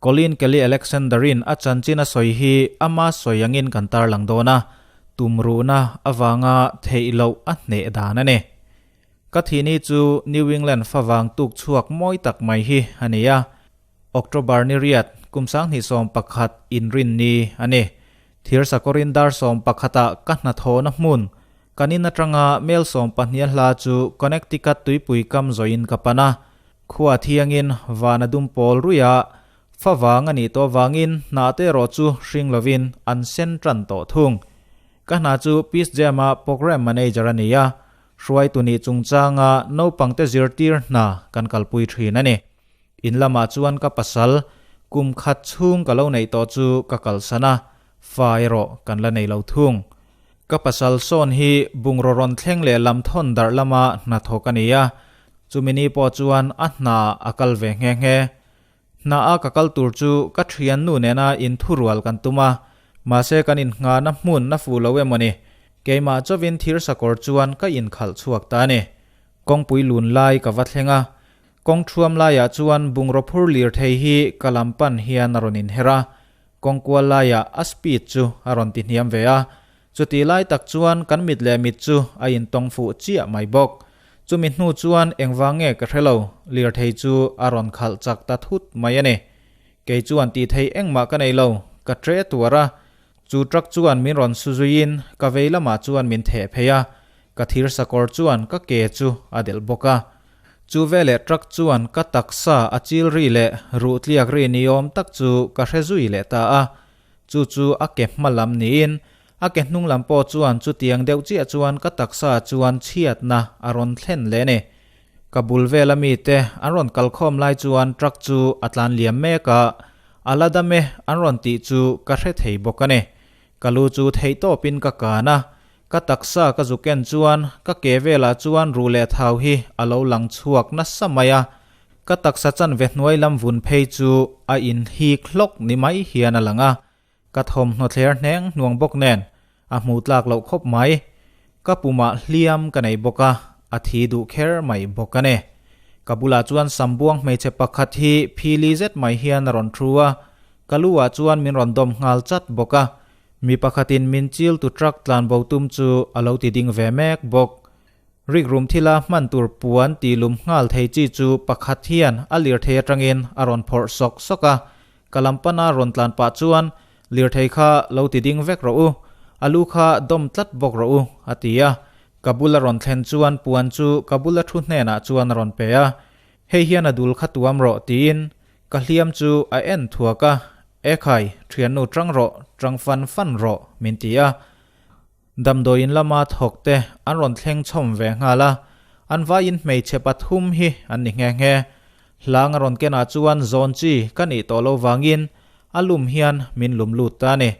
Colleen Kelly Alexander-in a chanchin a sawi hi ama sawi angin kan tarlang dawn a, tumruhna avanga theih loh a hneh dan a ni. Ka thihni chu New England favang tuk chhuak mawi tak mai hi a ni a, October ni riat, kum 2011 inrinni a ni. Thir sakawrin dar sawmpakhatah ka hnathawhna hmun, kan in atanga mel sawmpahnih a hla chu Connecticut tuipui kam zawhin ka pan a. Khua thiangin van a dum pawl ruih a, favang a nih tawh avangin hnah te erawh chu hring lovin an sen tan tawh thung. Ka hna chu Peace Jam-a Program Manager a ni a, hruaitu nih chungchanga naupangte zirtir hna kan kalpui thin a ni. In lamah chuan ka pasal, kum khat chhung ka lo neih tawh chu ka kalsan a, fa erawh kan la nei lo thung. Ka pasal sawn hi bungraw rawn thleng leh lam thawn darh lama hnathawk a ni a, chumi ni pawh chuan a hna a kal ve nghe nghe. Hna a ka kal tur chu ka thiannu nena inthurual kan tum a, mahse kan innghahna hmun a fuh lo emaw ni, keimah chawin thir sakawr chuan ka inkhalh chhuak ta a ni. Kawngpui lun lai ka va thleng a, kawng thuam laiah chuan bungraw phur lirthei hi ka lam pan hian a rawn inher a, Kawng kual laiah a speed chu a rawn ti hniam ve a, chutih lai tak chuan kan mit leh mit chu a intawng fuh chiah mai bawk. Chumi hnu chuan engvang nge ka hre lo, lirthei chu a rawn khalh chak ta thut mai a ni. Kei chuan tih theih engmah ka nei lo, ka tre tuar a, chu truck chuan min rawn su zuiin ka vei lamah chuan min theh phei a, ka thir sakawr chuan ka ke chu a delh bawk a. Chu veleh truck chuan ka taksa a chil ri leh ruh tliak ri ni awm tak chu ka hre zui leh ta a. Chu chu a ke hma lam niin a ke hnung lam pawh chuan chutiang deuh chiah chuan ka taksa chuan chhiatna a rawn thlen leh a ni. Ka bul vela mite an rawn kalkhawm lai chuan truck chu a tlan liam mek a, a la dam e an rawn tih chu ka hre thei bawk a ni. Ka lu chu theihtawpin ka kan a, Ka taksa ka zu ken chuan ka ke velah chuan ruh leh thau hi a lo lang chhuak nasa mai a, ka taksa chanve hnuai lam vun phei chu a in hik hlawk ni mai hian a lang a, ka thawmhnaw thler hneng hnuang bawk nen a hmuh tlak loh khawp mai. Ka pumah hliam ka nei bawk a, a thi duh kher mai bawk a ni. Ka bulah chuan sambuang hmeichhe pakhat hi phili zet mai hian a rawn thu a, ka lu ah chuan min rawn dawm nghal chat bawk a, Mi pakhatin min chil tu truck tlan bo tum chu a lo ti ding ve mek bawk. Rikrum thila hman tur puan ti lum nghal thei chi chu pakhat hian a lirthei atangin a rawn phawrh sawk sawk a, ka lam pana rawn tlan pah chuan, Lirthei kha lo ti ding vek rawh u, a lu kha dawm tlat bawk rawh u, a ti a. Ka bula rawn thlen chuan puan chu ka bula thu hnenah chuan a rawn pe a, Hei hian a dul kha tuam rawh, tiin Ka hliam chu a en thuak a, E khai, thiannu tang rawh, tang fan fan rawh, min ti a. Damdawiin lama thawk te an rawn thleng chhawm ve nghal a, an vaiin hmeichhe pathum hi an ni nghe nghe. Hlang a rawn kenah chuan zawn chi ka nih tawh lo vangin a lum hian min lum lut ta a ni.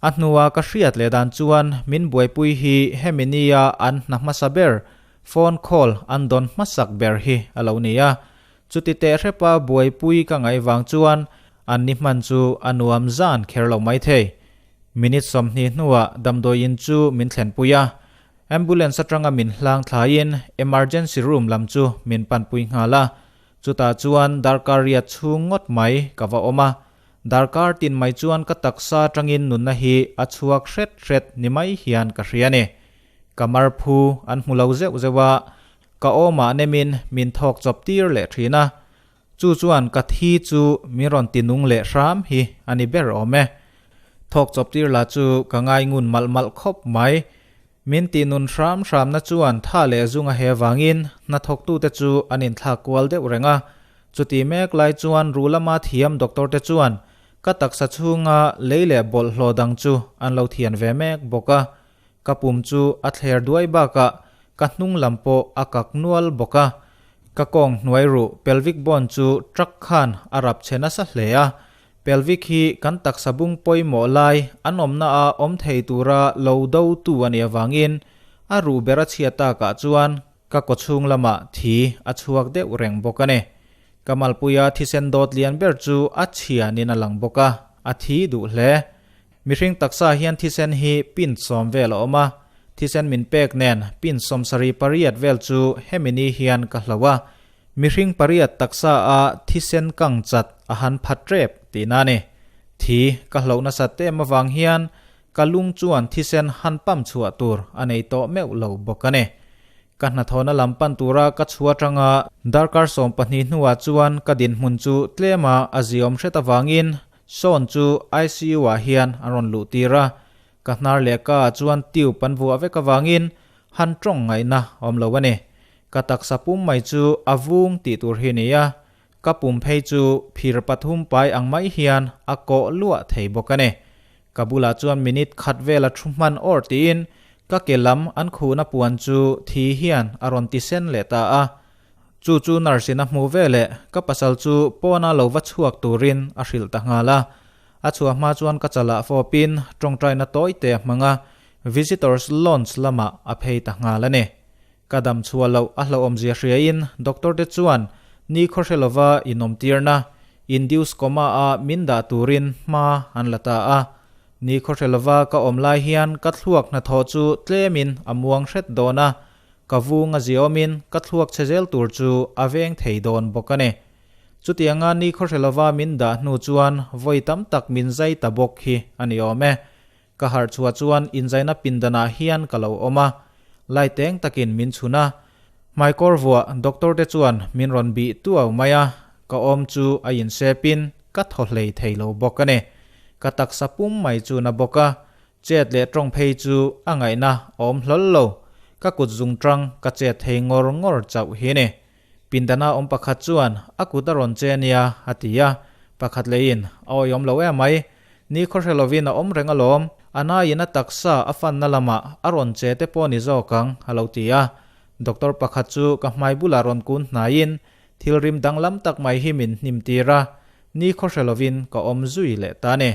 A hnua ka hriat leh dan chuan min buaipui hi hemi nia an hna hmasa ber, phone call an dawn hmasak ber hi a lo ni a. Chuti teh hrepa buaipui ka ngaih vang chuan an ni hman chu a nuam zan kher lo maithei. Minute 20 hnuah damdawiin chu min thlenpui a, ambulance atanga min hlang thlaiin emergency room lam chu min panpui nghal a. Chutah chuan darkar riat chhung ngawt mai ka va awm a, darkar tin mai chuan ka taksa atangin nunna hi a chhuak hret hret ni mai hian ka hria a ni. Ka mar phu an hmu lo zeuh zeuh a, Ka awmah nemin min thawk chawp tir leh thin a, chu chuan ka thi chu min rawn ti nung leh hram hi a ni ber awm e. Thawk chawp tir la chu ka ngai ngun malh malh khawp mai. Min ti nun hram hramna chuan tha leh zung a he vangin hnathawktute chu an inthlak kual deuh reng a. Chuti mek lai chuan ru lama thiam doctor te chuan ka taksa chhunga lei leh bawlhhlawh dang chu an lo thian ve mek bawk a. Ka pum chu a thler duai bakah ka hnung lam pawh a kak nual bawk a. Ka kawng hnuai ruh pelvic bone chu truck khan a rap chhe nasa hle a. Pelvic hi kan taksa bung pawimawh lai an awmna a awm thei tura lo do tu a nih avangin a ruh ber a chhia takah chuan ka kawchhung lamah thi a chhuak deuh reng bawk a ni. Ka malpuia thisen dawt lian ber chu a chhianin a lang bawk a, a thi duh hle. Mihring taksa hian thisen hi pin 10 vel a awm a, thisen min pek nen pin 78 vel chu hemi ni hian ka hlo a. Mihring pariat taksa a thisen kang chat a han phat rep tihna a ni. Thi ka hloh nasat em avang hian ka lung chuan thisen han pump chhuah tur a nei tawh meuh lo bawk a ni. Ka hnathawhna lam pan tura ka chhuah atanga darkar 12 hnuah chuan ka dinhmun chu tlema a ziawm hret avangin Sawn chu ICU ah hian an rawn luh tir a, ka hnar leh ka ah chuan tube an vuah vek avangin han tawng ngaihna awm lo a ni. Ka taksa pum mai chu a vung tih tur hi ni a, ka pum phei chu phir pathum pai ang mai hian a kawh luah thei bawk a ni. Ka bulah chuan minute khat vel a thu hman awr tiin ka ke lam an khuhna puan chu thi hian a rawn ti sen leh ta a. Chu chu nurse in a hmuh veleh ka pasal chu pawna lo va chhuak turin a hrilh ta nghal a. A chhuah hma chuan ka chalah fawpin tawngtaina tawi te a hmang a, visitors lounge lamah a phei ta nghal a ni. Ka dam chhuah loh a hlauhawmzia hriain doctor te chuan ni khawhre lova inawmtirna, induced coma, a min dah turin hma an la ta a. Ni khawhre lova ka awm lai hian ka thluak hnathawh chu tlemin a muang hret dawn a, Ka vung a ziawmin ka thluak chhe zel tur chu a veng thei dawn bawk a ni. Chutianga ni khawhre lova min dah hnu chuan vawi tam tak min zai ta bawk hi a ni awm e. Ka harh chhuah chuan inzaina pindanah hian ka lo awm a, lai teng takin min chhun a. Hmaikawr vuah doctor te chuan min rawn bih tuau mai a, ka awm chu a insepin ka thaw hlei thei lo bawk a ni. Ka taksa pum mai chu na bawk a, Chet leh tawng phei chu a ngaihna a awm hlawl lo, ka kut zung tang ka chet thei ngawr ngawr chauh hi ni. Pindana awm pakhat chuan a kut a rawn che nia a ti a, pakhat leiin a awihawm lo em mai, ni khawhre lovin a awm reng alawm, a naiin a taksa a fanna lamah a rawn che te pawh ni zawk ang a lo ti a. Doctor pakhat chu ka hmai bulah rawn kun hnaiin thil rim danglam tak mai hi min hnim tir a, ni khawhre lovin ka awm zui leh ta ni.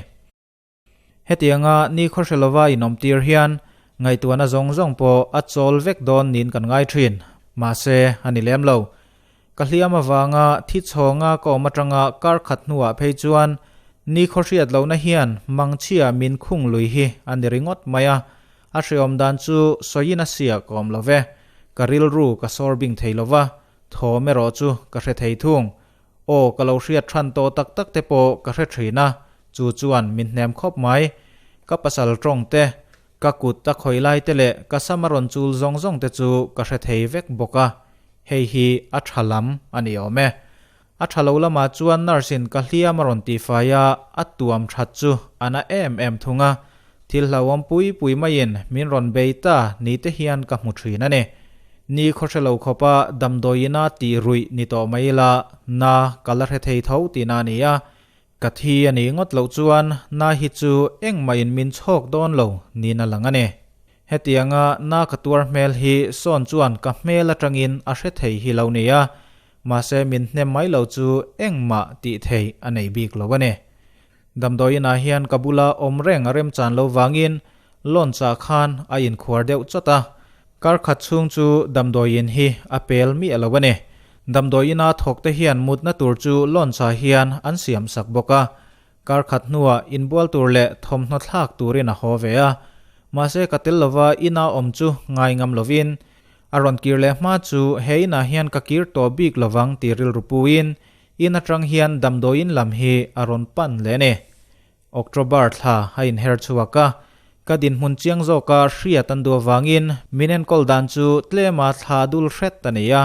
Hetianga ni khawhre lova inawmtir hian ngaihtuahna zawng zawng pawh a chawl vek dawn niin kan ngai thin. Mahse, a ni lem lo. Ka hliam avanga thi chhawnga ka awm atanga kar khat hnuah phei chuan ni khawhriat lohna hian mangchhia min khung lui hi a ni ringawt mai a. A hreawm dan chu sawiin a siak awm lo ve. Ka rilru ka sawr bing thei lo va, thawm erawh chu ka hre thei thung. Aw, ka lo hriat than tawh tak tak te pawh ka hre thin a, chu chuan min hnem khawp mai. Ka pasal tawng te, ka kut a khawi lai te leh ka sam a rawn chul zawng zawng te chu ka hre thei vek bawk a, hei hi a tha lam a ni awm e. A tha lo lamah chuan nurse in ka hliam a rawn tihfai a, a tuam that chu a na em em thung a, Thil hlauhawm pui pui maiin min rawn bei ta ni te hian ka hmu thin a ni. Ni khawhre lo khawpa damdawiina tih ruih ni tawh mai ila na ka la hre thei tho tihna a ni a. Ka thi a nih ngawt loh chuan na hi chu engmahin min chhawk dawn lo niin a lang a ni. Hetianga na ka tuar hmel hi sawn chuan ka hmel atangin a hre thei hi lo ni a, mahse min hnem mai lo chu engmah tih theih a nei bik lo a ni. Damdawiin ah hian ka bula awm reng a remchan lo vangin launch ah khan a inkhuar deuh chawt a, kar khat chhung chu damdawiin hi a pel miah lo a ni. Damdawiin a thawk te hian mutna tur chu launch ah hian an siam sak bawk a, kar khat hnuah inbual tur leh thawmhnaw thlak turin a haw ve a, mahse ka tel lova ina awm chu ngai ngam lovin a rawn kir leh hma chu he inah hian ka kir tawh bik lovang tih rilru puin In atang hian damdawiin lam hi a rawn pan leh a ni. October thla a inher chhuak a, ka dinhmun chiang zawka hriat an duh avangin min enkawl dan chu tlema thla dul hret a ni a.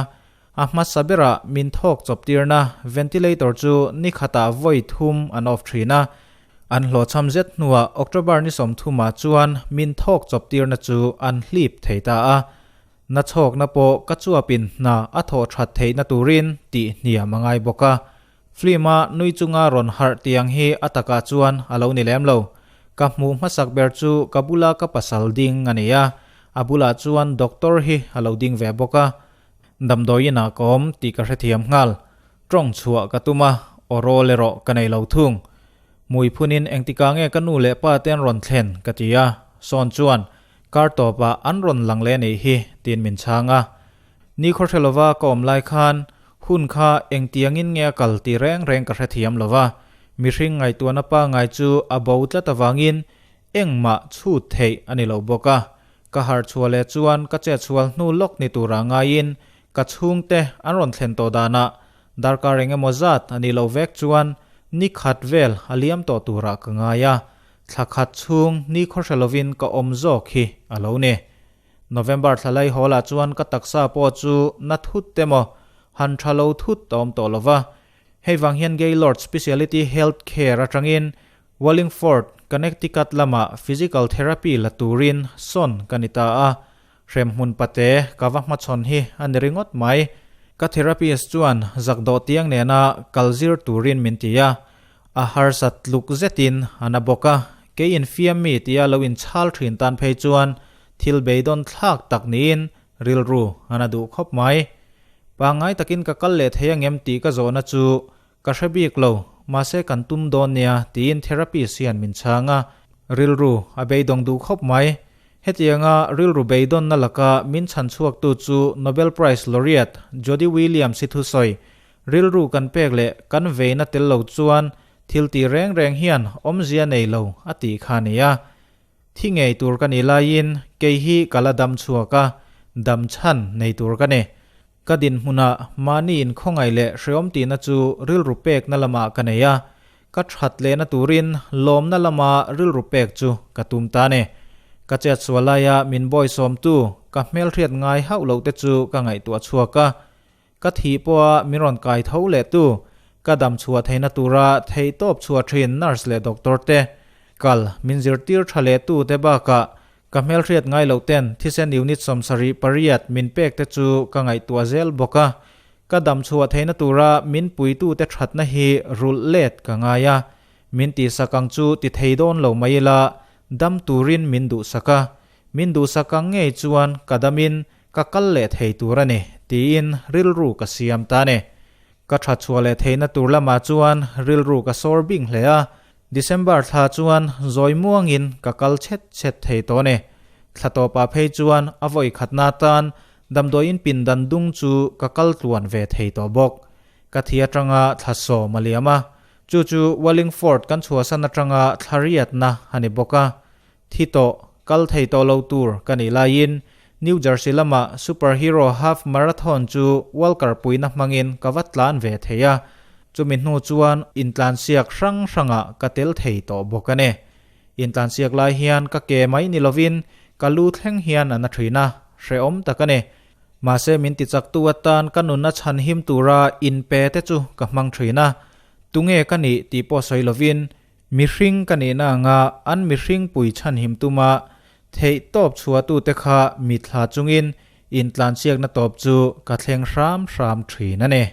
A hmasa berah min thawk chawp tirna ventilator chu ni khatah vawi thum an off thin a. An hlawhchham zet hnuah October ni 30 ah chuan min thawk chawp tirna chu an hlip thei ta a. Na chhawkna pawh ka chuapin hna a thawh that theihna turin tih hniam a ngai bawk a. Film-a nui chunga rawn harh tiang hi a takah chuan a lo ni lem lo. Ka hmuh hmasak ber chu ka bula ka pasal ding a ni a, a bulah chuan doctor hi a lo ding ve bawk a. Damdawiin ah ka awm tih ka hrethiam nghal. Tawng chhuah ka tum a, aw rawl erawh ka nei lo thung. Hmui phunin engtikah nge ka nu leh pa te an rawn thlen ka ti a, Sawn chuan Kar tawpah an rawn lang leh anih hi tiin min chhang a. Ni khawhre lova ka awm lai khan hun kha engtiangin nge a kal tih reng reng ka hrethiam lova, mihring ngaihtuahna pangngai chu a bo tlat avangin engmah chhut theih a ni lo bawk a. Ka harh chhuah leh chuan ka chetchhual hnu lawk ni tura ngaiin ka chhungte an rawn thlen tawh danah darkar eng emaw zat a nih loh vek chuan Ni khat vel a liam tawh turah ka ngai a, thla khat chhung ni khawhre lovin ka awm zawk hi a lo ni. November thla lai hawl ah chuan ka taksa pawh chu na thut te maw, han tha lo thut a awm tawh lova. Hei vang hian Gaylord Speciality Health Care atangin Wallingford, Connecticut lamah physical therapy la turin sawn ka ni ta a. Hremhmun pate ka va hmachhawn hi a ni ringawt mai. Ka therapist chuan zakdawh tiang nena kal zir turin min ti a. A harsat tluk zetin a na bawk a, kei infiam mi tia lo inchhal thin tan phei chuan thil beidawn thlak tak niin rilru a na duh khawp mai. Pangngai takin ka kal leh thei angem tih ka zawhna chu Ka hre bik lo, mahse kan tum dawn nia tiin therapist hian min chhang a, rilru a beidawng duh khawp mai. Hetianga rilru beidawnna laka min chhan chhuaktu chu Nobel Prize Laureate Jody Williams hi thusawi, Rilru kan pek leh kan veina tel lo chuan thil ti reng reng hian awmzia nei lo a tih kha a ni a. Thi ngei tur ka nih laiin kei hi ka la dam chhuak a, dam chhan nei tur ka ni. Ka dinhmunah mahni inkhawngaih leh hreawm tihna chu rilru pekna lamah ka nei a, ka that lehna turin lawmna lama rilru pek chu ka tum ta ni. Ka chetsual laia min bawisawmtu ka hmelhriat ngai hauh loh te chu ka ngaihtuah chhuak a, ka thih pawha min rawn kai tho leh tu, ka dam chhuah theihna tura theihtawp chhuah thin nurse leh doctor te, kal min zirtir tha leh tu te bakah Ka hmelhriat ngai loh ten thisen unit 78 min pek te chu ka ngaihtuah zel bawk a, ka dam chhuah theihna tura min puitute thatna hi rulh let ka ngai a, min tihsak ang chu ti thei dawn lo mai ila, dam turin min duhsak a, min duhsak ang ngei chuan ka damin ka kal leh thei tur a ni tiin rilru ka siam ta a ni. Ka that chhuah leh theihna tur lamah chuan rilru ka sawr bing hle a, December thla chuan zawi muangin ka kal chhet chhet thei tawh a ni. Thla tawpah phei chuan a vawi khatna atan damdawiin pindan dung chu ka kal tluan ve thei tawh bawk. Ka thi atanga thla sawm a liam a, chu chu Wallingford kan chhuahsan atanga thla riatna a ni bawk a. Thi tawh, kal thei tawh lo tur ka nih laiin New Jersey lama Superhero Half Marathon chu Walker puina hmangin ka va tlan ve thei a, chumi hnu chuan intlansiak hrang hrangah ka tel thei tawh bawk a ni. Intlansiak lai hian ka ke mai ni lovin ka lu thleng hian a na thin a, hrehawm tak a ni. Mahse min tichaktu atan ka nunna chhanhim tura inpe te chu ka hmang thin a, tunge ka nih tih pawh sawi lovin Mihring ka nihna anga an mihring pui chhanhim tuma theih tawp chhuahtute kha mithla chungin intlansiakna tawp chu ka thleng hram hram thin a ni.